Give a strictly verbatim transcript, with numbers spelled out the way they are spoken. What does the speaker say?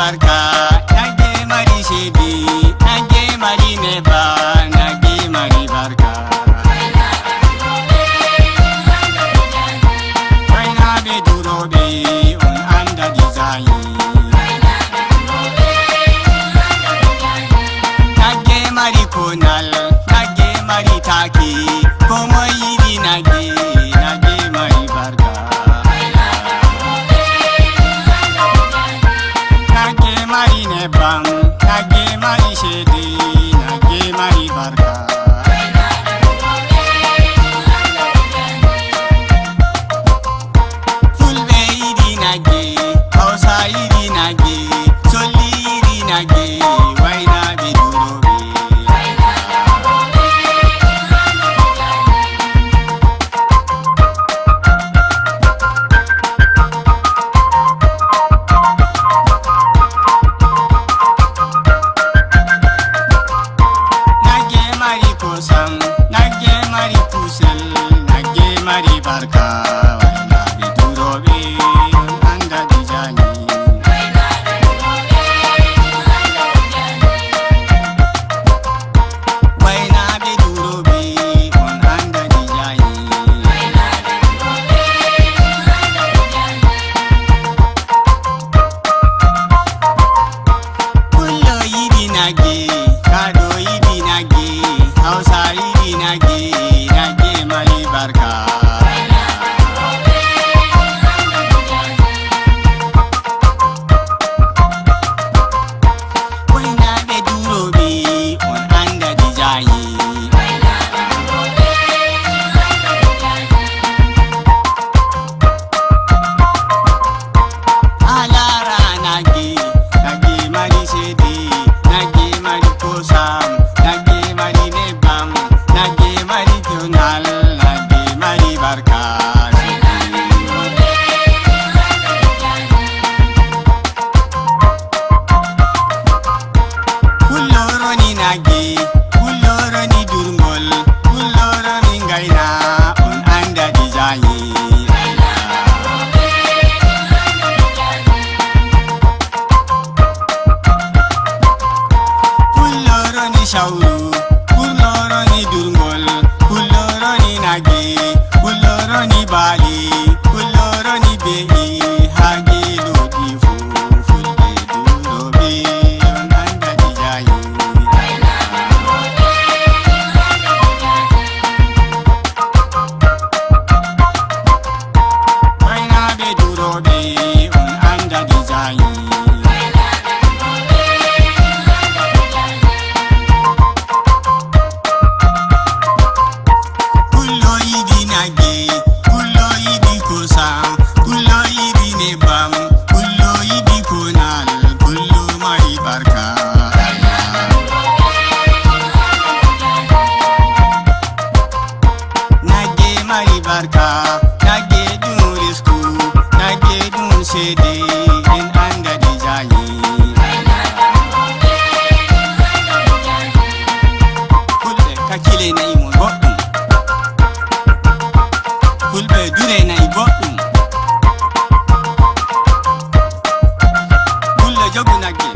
Barka, nagge mari ceede, nagge mari nebbam, nagge mari barka. Waynaaɓe durooɓe, on annda design. Nagge mari konal, nagge mari taki, ko moy yiɗi nagge, nagge mari barka. Nagge mari nebbam, nagge mari ceede, nagge mari barka. Fulɓe yiɗi nagge, Hawsa yiɗi nagge, Solli yiɗi nagge, waynaaɓe durooɓe. Nagge mari kosam, nagge mari kusel, nagge mari barka, waynaaɓe durooɓe, on annda design. Waynaaɓe durooɓe, on annda design. Pullo yiɗi nagge, Kaaɗo yiɗi nagge, Hawsa yiɗi nagge, nagge mari barka. Waynaaɓe durooɓe, on annda design. A laara nagge, nagge mari ceede, nagge mari kosam, nagge mari nebbam, nagge mari konal, nagge mari barka. Pullo roni nagge, Pullo roni durngol, Pullo roni ngayna, on annda design. Pullo roni sawru, Pullo roni durngol, Pullo roni nagge, Pullo roni baali, Pullo roni be'i, haa geelooɗi fuu, Fulɓe durooɓe, on annda design. Waynaaɓe durooɓe, on annda design. Pullo yiɗi nagge, Pullo yiɗi kosam, Pullo yiɗi nebbam, Pullo yiɗi konal, Pullo mari barka. Nagge mari barka, nagge ɗum risku, nagge ɗum ceede, en annda design. Fulɓe kakkile nayi mon boɗɗum. Fulɓe dure nayi boɗɗum. Fulɓe jogu nagge.